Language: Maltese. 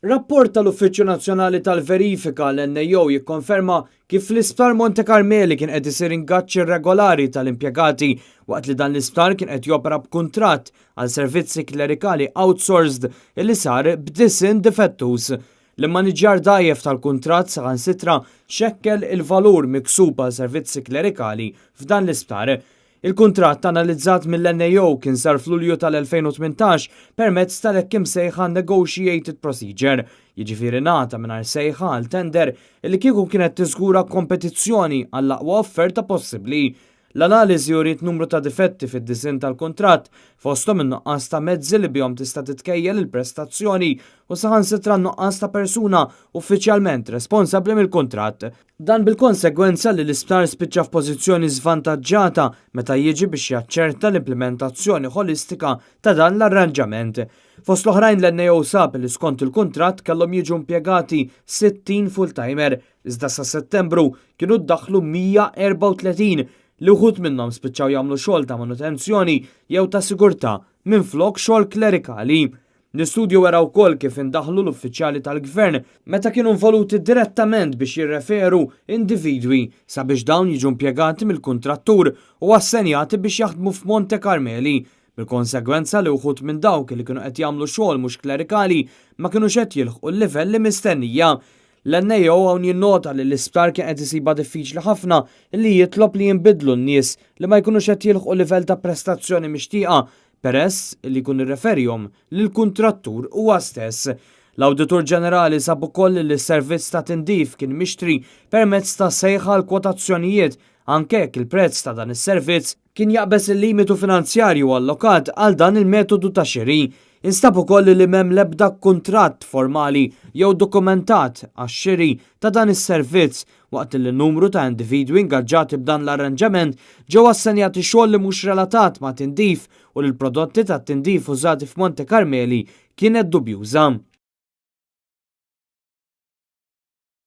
Rapport tal-Uffiċċju Nazzjonali tal-Verifika, l-NAO, jikkonferma kif fl-Isptar Monte Carmeli kien qed isir ingaġġ irregolari tal-impjegati waqt li dan l-isptar kien qed jopera b'kuntratt għal servizzi klerikali outsourced illi sar b'disinn difettuż. L-immaniġġjar dgħajjef tal-kuntratt saħansitra xekkel il-valur miksub għal servizzi klerikali f'dan l-isptar. Il-kuntratt analizzat mill-NAO kien sar f'Lulju tal-2018 permezz tal-hekk imsejħa negotiated procedure, jiġifieri ngħata mingħajr sejħa għal tender illi kieku kienet tiżgura kompetizzjoni għall-aqwa offerta possibbli. L-analiżi uriet numru ta' difetti fid-disinn tal-kuntratt, fosthom in-nuqqas ta' mezzi li bihom tista' titkejjel il-prestazzjoni u saħansitra n-nuqqas ta' persuna uffiċjalment responsabbli mill-kuntratt. Dan bil-konsegwenza li l-isptar spiċċa f'pożizzjoni żvantaġġata meta jiġi biex jaċċerta l-implimentazzjoni ħolistika ta' dan l-arranġament. Fost l-oħrajn l-NAO sab li skont il-kuntratt kellhom jiġu impjegati 60 full-timer, iżda sa Settembru kienu ddaħħlu 134 li wħud minnhom spiċċaw jagħmlu xogħol ta' manutenzjoni jew ta' sigurtà minflok xogħol klerikali. L-istudju wera wkoll kif indaħlu l-uffiċjali tal-gvern meta kienu involuti direttament biex jirreferu individwi sabiex dawn jiġu impjegati mill-kuntrattur u assenjati biex jaħdmu f'Monte Carmeli, bil-konsegwenza li wħud minn dawk li kienu qed jagħmlu xogħol mhux klerikali ma kinux qed jilħqu l-livelli mistennija. L-NAO hawn jinnota li l-isptar kien qed isibha diffiċli ħafna li jitlob li jinbidlu n-nies li ma jkunux qed jilħqu livell ta' prestazzjoni mixtieqa peress li jkun irreferihom lill-kuntrattur huwa stess. L-Awditur Ġenerali sab ukoll li s-servizz ta' tindif kien mixtri permezz ta' sejħa għal kwotazzjonijiet anke jekk il-prezz ta' dan is-servizz kien jaqbeż il-limitu finanzjarju allokat għal dan il-metodu ta' xiri. Instab ukoll li m'hemm l-ebda kuntratt formali jew dokumentat għax-xiri ta' dan is-servizz waqt li numru ta' individwi ingaġġati b'dan l-arranġament ġew assenjati xogħol li mhux relatat ma' tindif u li l-prodotti tat-tindif użati f'Monte Carmeli kienet dubjuża.